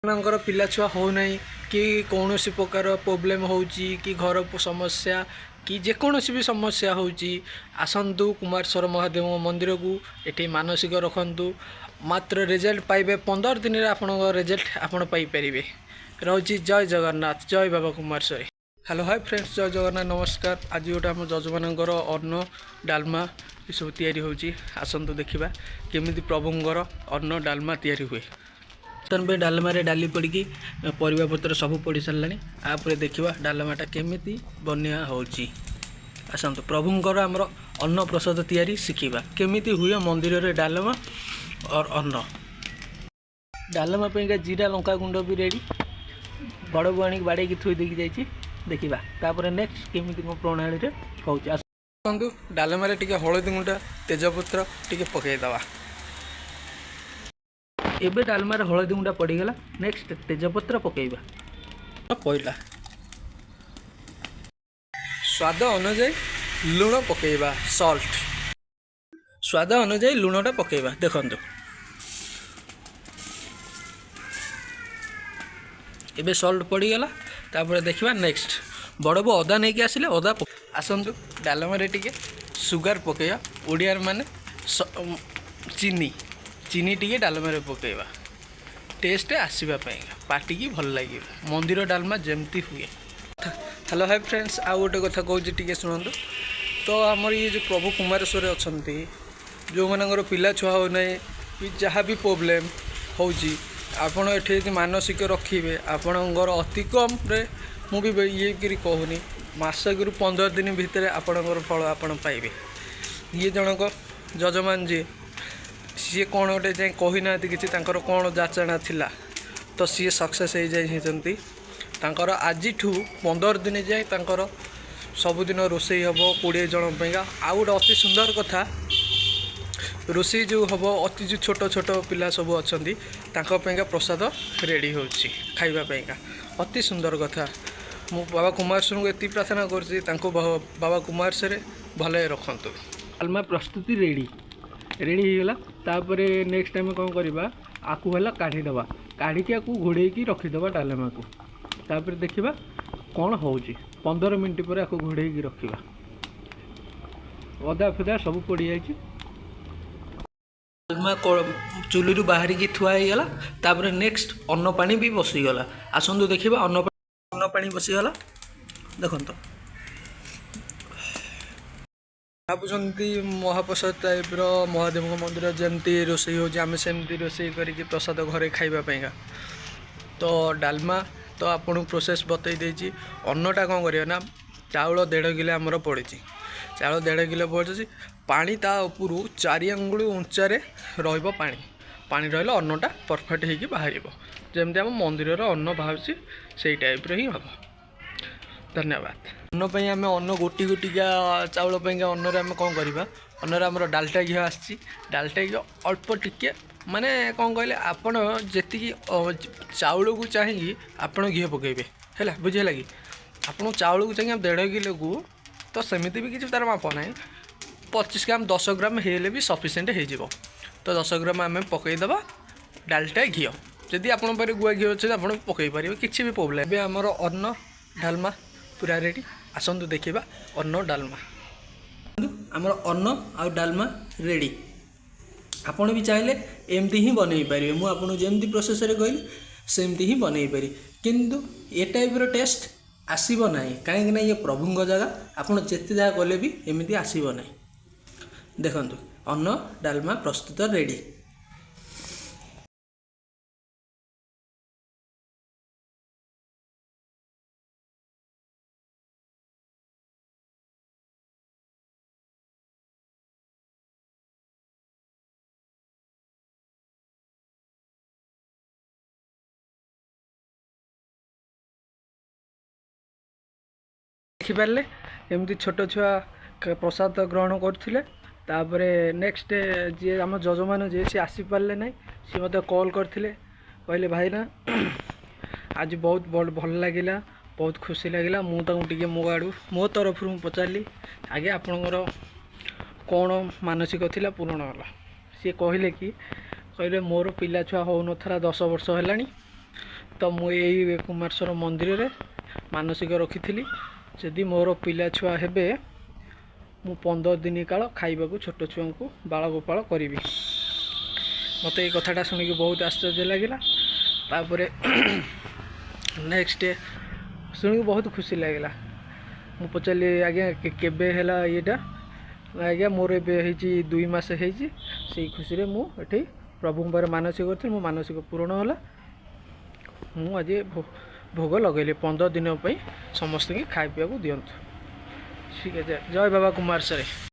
ମାନଙ୍କର ପିଲା ଛୁଆ ହେଉନାହିଁ କି କୌଣସି ପ୍ରକାର ପ୍ରୋବ୍ଲେମ୍ ହେଉଛି କି ଘର ସମସ୍ୟା କି ଯେକୌଣସି ବି ସମସ୍ୟା ହେଉଛି, ଆସନ୍ତୁ କୁମାରେଶ୍ୱର ମହାଦେବଙ୍କ ମନ୍ଦିରକୁ, ଏଠି ମାନସିକ ରଖନ୍ତୁ, ମାତ୍ର ରେଜଲ୍ଟ ପାଇବେ। 15 ଦିନରେ ଆପଣଙ୍କ ରେଜଲ୍ଟ ଆପଣ ପାଇପାରିବେ। ରହୁଛି, ଜୟ ଜଗନ୍ନାଥ, ଜୟ ବାବା କୁମାରେଶ୍ୱରୀ। ହ୍ୟାଲୋ, ହାଇ ଫ୍ରେଣ୍ଡସ୍, ଜୟ ଜଗନ୍ନାଥ, ନମସ୍କାର। ଆଜି ଗୋଟେ ଆମ ଯଜମାନଙ୍କର ଅନ୍ନ ଡାଲମା ଏସବୁ ତିଆରି ହେଉଛି। ଆସନ୍ତୁ ଦେଖିବା କେମିତି ପ୍ରଭୁଙ୍କର ଅନ୍ନ ଡାଲମା ତିଆରି ହୁଏ। ବର୍ତ୍ତମାନ ପାଇଁ ଡାଲମାରେ ଡାଲି ପଡ଼ିକି ପରିବା ପତ୍ର ସବୁ ପଡ଼ି ସାରିଲାଣି। ତାପରେ ଦେଖିବା ଡାଲମାଟା କେମିତି ବନିଆ ହେଉଛି। ଆସନ୍ତୁ ପ୍ରଭୁଙ୍କର ଆମର ଅନ୍ନ ପ୍ରସାଦ ତିଆରି ଶିଖିବା, କେମିତି ହୁଏ ମନ୍ଦିରରେ ଡାଲମା ଅର୍ ଅନ୍ନ। ଡାଲମା ପାଇଁକା ଜିରା ଲଙ୍କା ଗୁଣ୍ଡ ବି ରେଡ଼ି। ବଡ଼ ବୋଉ ଆଣିକି ବାଡ଼େଇକି ଥୋଇ ଦେଇକି ଯାଇଛି। ଦେଖିବା ତାପରେ ନେକ୍ସଟ କେମିତି କ'ଣ ପ୍ରଣାଳୀରେ ହେଉଛି। ଆସନ୍ତୁ ଡାଲମାରେ ଟିକେ ହଳଦୀ ଗୁଣ୍ଡ, ତେଜପତ୍ର ଟିକେ ପକାଇଦେବା। ଏବେ ଡାଲମାରେ ହଳଦୀ ଗୁଣ୍ଡ ପଡ଼ିଗଲା। ନେକ୍ସଟ ତେଜପତ୍ର ପକାଇବା। ପଇଲା। ସ୍ୱାଦ ଅନୁଯାୟୀ ଲୁଣ ପକାଇବା, ସଲ୍ଟ। ସ୍ୱାଦ ଅନୁଯାୟୀ ଲୁଣଟା ପକାଇବା। ଦେଖନ୍ତୁ, ଏବେ ସଲ୍ଟ ପଡ଼ିଗଲା। ତାପରେ ଦେଖିବା ନେକ୍ସଟ। ବଡ଼ ବୋଉ ଅଦା ନେଇକି ଆସିଲେ, ଅଦା। ଆସନ୍ତୁ ଡାଲମାରେ ଟିକେ ସୁଗାର ପକାଇବା। ଓଡ଼ିଆରେ ମାନେ ଚିନି। ଚିନି ଟିକେ ଡାଲମାରେ ପକାଇବା ଟେଷ୍ଟ ଆସିବା ପାଇଁ, ପାଟିକି ଭଲ ଲାଗିବ, ମନ୍ଦିର ଡାଲମା ଯେମିତି ହୁଏ। ହ୍ୟାଲୋ, ହାଇ ଫ୍ରେଣ୍ଡସ୍, ଆଉ ଗୋଟେ କଥା କହୁଛି, ଟିକେ ଶୁଣନ୍ତୁ। ତ ଆମର ଇଏ ଯେଉଁ ପ୍ରଭୁ କୁମାରେଶ୍ୱର ଅଛନ୍ତି, ଯେଉଁମାନଙ୍କର ପିଲା ଛୁଆ ହେଉନାହିଁ କି ଯାହା ବି ପ୍ରୋବ୍ଲେମ୍ ହେଉଛି, ଆପଣ ଏଠି ଯଦି ମାନସିକ ରଖିବେ, ଆପଣଙ୍କର ଅତି କମ୍ରେ, ମୁଁ ବି ଇଏ କରି କହୁନି, ମାସକରୁ 15 ଦିନ ଭିତରେ ଆପଣଙ୍କର ଫଳ ଆପଣ ପାଇବେ। ଇଏ ଜଣକ ଯଜମାନ ଯିଏ, ସିଏ କ'ଣ ଗୋଟେ ଯାଇ କହିନାହାନ୍ତି କିଛି, ତାଙ୍କର କ'ଣ ଯାଚନା ଥିଲା, ତ ସିଏ ସକ୍ସେସ୍ ହେଇଯାଇଛନ୍ତି। ତାଙ୍କର ଆଜିଠୁ 15 ଦିନ ଯାଏଁ ତାଙ୍କର ସବୁଦିନ ରୋଷେଇ ହେବ 20 ଜଣ ପାଇଁକା। ଆଉ ଗୋଟେ ଅତି ସୁନ୍ଦର କଥା, ରୋଷେଇ ଯେଉଁ ହେବ, ଅତି ଯେଉଁ ଛୋଟ ଛୋଟ ପିଲା ସବୁ ଅଛନ୍ତି, ତାଙ୍କ ପାଇଁକା ପ୍ରସାଦ ରେଡ଼ି ହେଉଛି ଖାଇବା ପାଇଁକା। ଅତି ସୁନ୍ଦର କଥା। ମୁଁ ବାବା କୁମାରେଶ୍ୱରଙ୍କୁ ଏତିକି ପ୍ରାର୍ଥନା କରୁଛି, ତାଙ୍କୁ ବାବା କୁମାରେଶ୍ୱର ଭଲରେ ରଖନ୍ତୁ। ଡାଲମା ପ୍ରସ୍ତୁତି ରେଡ଼ି ରେଡ଼ି ହେଇଗଲା। ତାପରେ ନେକ୍ସଟ ଆମେ କ'ଣ କରିବା? ଆକୁ ହେଲା କାଢ଼ିଦେବା। କାଢ଼ିକି ଆକୁ ଘୋଡ଼େଇକି ରଖିଦେବା ଡାଲମାକୁ। ତାପରେ ଦେଖିବା କ'ଣ ହେଉଛି। 15 ମିନିଟ୍ ପରେ ଆକୁ ଘୋଡ଼େଇକି ରଖିବା। ଅଦା ଫଦା ସବୁ ପଡ଼ିଯାଇଛି। ଡାଲମା ଚୁଲିରୁ ବାହାରିକି ଥୁଆ ହେଇଗଲା। ତାପରେ ନେକ୍ସଟ ଅନ୍ନ ପାଣି ବି ବସିଗଲା। ଆସନ୍ତୁ ଦେଖିବା, ଅନ୍ନ ପାଣି ବସିଗଲା। ଦେଖନ୍ତୁ, ଭାବୁଛନ୍ତି ମହାପ୍ରସାଦ ଟାଇପ୍ର, ମହାଦେବଙ୍କ ମନ୍ଦିର ଯେମିତି ରୋଷେଇ ହେଉଛି, ଆମେ ସେମିତି ରୋଷେଇ କରିକି ପ୍ରସାଦ ଘରେ ଖାଇବା ପାଇଁକା। ତ ଡାଲମା ତ ଆପଣଙ୍କୁ ପ୍ରୋସେସ୍ ବତେଇ ଦେଇଛି। ଅନ୍ନଟା କ'ଣ କରିବା ନା, ଚାଉଳ 1.5 କିଲୋ ଆମର ପଡ଼ିଛି। ଚାଉଳ 1.5 କିଲୋ ପଡ଼ିଛି। ପାଣି ତା ଉପରୁ 4 ଆଙ୍ଗୁଳି ଉଞ୍ଚାରେ ରହିବ ପାଣି। ପାଣି ରହିଲେ ଅନ୍ନଟା ପରଫେକ୍ଟ ହେଇକି ବାହାରିବ। ଯେମିତି ଆମ ମନ୍ଦିରର ଅନ୍ନ ବାହାରୁଛି, ସେଇ ଟାଇପ୍ର ହିଁ ହେବ। ଧନ୍ୟବାଦ। ଅନ୍ନ ପାଇଁ ଆମେ ଅନ୍ନ ଗୋଟି ଗୋଟିକା ଚାଉଳ ପାଇଁକା ଅନ୍ନରେ ଆମେ କ'ଣ କରିବା? ଅନ୍ନରେ ଆମର ଡାଲଟା ଘିଅ ଆସିଛି। ଡାଲଟା ଘିଅ ଅଳ୍ପ ଟିକେ, ମାନେ କ'ଣ କହିଲେ, ଆପଣ ଯେତିକି ଚାଉଳକୁ ଚାହିଁକି ଆପଣ ଘିଅ ପକାଇବେ। ହେଲା, ବୁଝିହେଲା କି? ଆପଣ ଚାଉଳକୁ ଚାହିଁକି 1.5 କିଲୋକୁ ତ ସେମିତି ବି କିଛି ତା'ର ମାପ ନାହିଁ। 25 ଗ୍ରାମ, 10 ଗ୍ରାମ ହେଇଗଲେ ବି ସଫିସିଏଣ୍ଟ ହେଇଯିବ। ତ 10 ଗ୍ରାମ ଆମେ ପକାଇଦେବା ଡାଲଟା ଘିଅ। ଯଦି ଆପଣଙ୍କ ପାଖରେ ଗୁଆ ଘିଅ ଅଛି, ଆପଣ ପକାଇ ପାରିବେ, କିଛି ବି ପ୍ରୋବ୍ଲେମ୍। ଏବେ ଆମର ଅନ୍ନ ଡାଲମା ପୁରା ରେଡ଼ି। ଆସନ୍ତୁ ଦେଖିବା ଅନ୍ନ ଡାଲମା। ଆମର ଅନ୍ନ ଆଉ ଡାଲମା ରେଡ଼ି। ଆପଣ ବି ଚାହିଁଲେ ଏମିତି ହିଁ ବନେଇ ପାରିବେ। ମୁଁ ଆପଣଙ୍କୁ ଯେମିତି ପ୍ରୋସେସ୍ରେ କହିଲି, ସେମିତି ହିଁ ବନେଇ ପାରିବେ, କିନ୍ତୁ ଏ ଟାଇପ୍ର ଟେଷ୍ଟ ଆସିବ ନାହିଁ। କାହିଁକି ନା ଇଏ ପ୍ରଭୁଙ୍କ ଜାଗା, ଆପଣ ଯେତେ ଯାହା କଲେ ବି ଏମିତି ଆସିବ ନାହିଁ। ଦେଖନ୍ତୁ, ଅନ୍ନ ଡାଲମା ପ୍ରସ୍ତୁତ ରେଡ଼ି। ଦେଖିପାରିଲେ, ଏମିତି ଛୋଟ ଛୁଆ ପ୍ରସାଦ ଗ୍ରହଣ କରୁଥିଲେ। ତାପରେ ନେକ୍ସଟ ଯିଏ ଆମ ଯଜମାନ ଯିଏ, ସିଏ ଆସିପାରିଲେ ନାହିଁ। ସିଏ ମୋତେ କଲ୍ କରିଥିଲେ, କହିଲେ, "ଭାଇନା, ଆଜି ବହୁତ ଭଲ ଲାଗିଲା, ବହୁତ ଖୁସି ଲାଗିଲା।" ମୁଁ ତାଙ୍କୁ ଟିକେ ମୋ ଆଡ଼ୁ, ମୋ ତରଫରୁ ମୁଁ ପଚାରିଲି, "ଆଜ୍ଞା, ଆପଣଙ୍କର କ'ଣ ମାନସିକ ଥିଲା, ପୂରଣ ହେଲା?" ସିଏ କହିଲେ କି, କହିଲେ, "ମୋର ପିଲା ଛୁଆ ହେଉନଥିଲା, 10 ବର୍ଷ ହେଲାଣି। ତ ମୁଁ ଏଇ କୁମାରେଶ୍ୱର ମନ୍ଦିରରେ ମାନସିକ ରଖିଥିଲି, ଯଦି ମୋର ପିଲା ଛୁଆ ହେବେ, ମୁଁ 15 ଦିନ କାଳ ଖାଇବାକୁ ଛୋଟ ଛୁଆଙ୍କୁ ବାଳଗୋପାଳ କରିବି। ମୋତେ ଏଇ କଥାଟା ଶୁଣିକି ବହୁତ ଆଶ୍ଚର୍ଯ୍ୟ ଲାଗିଲା। ତାପରେ ନେକ୍ସଟ ଡେ ଶୁଣିକି ବହୁତ ଖୁସି ଲାଗିଲା। ମୁଁ ପଚାରିଲି, ଆଜ୍ଞା, କେବେ ହେଲା ଇଏଟା? ନା ଆଜ୍ଞା, ମୋର ଏବେ ହେଇଛି, 2 ମାସ ହେଇଛି। ସେଇ ଖୁସିରେ ମୁଁ ଏଠି ପ୍ରଭୁଙ୍କ ପାଖରେ ମାନସିକ କରିଥିଲି, ମୋ ମାନସିକ ପୂରଣ ହେଲା। ମୁଁ ଆଜି ଭୋଗ ଲଗେଇଲି, 15 ଦିନ ପାଇଁ ସମସ୍ତଙ୍କୁ ଖାଇ ପିଇବାକୁ ଦିଅନ୍ତୁ। ଠିକ୍ ଅଛି, ଜୟ ବାବା କୁମାରେଶ୍ୱର।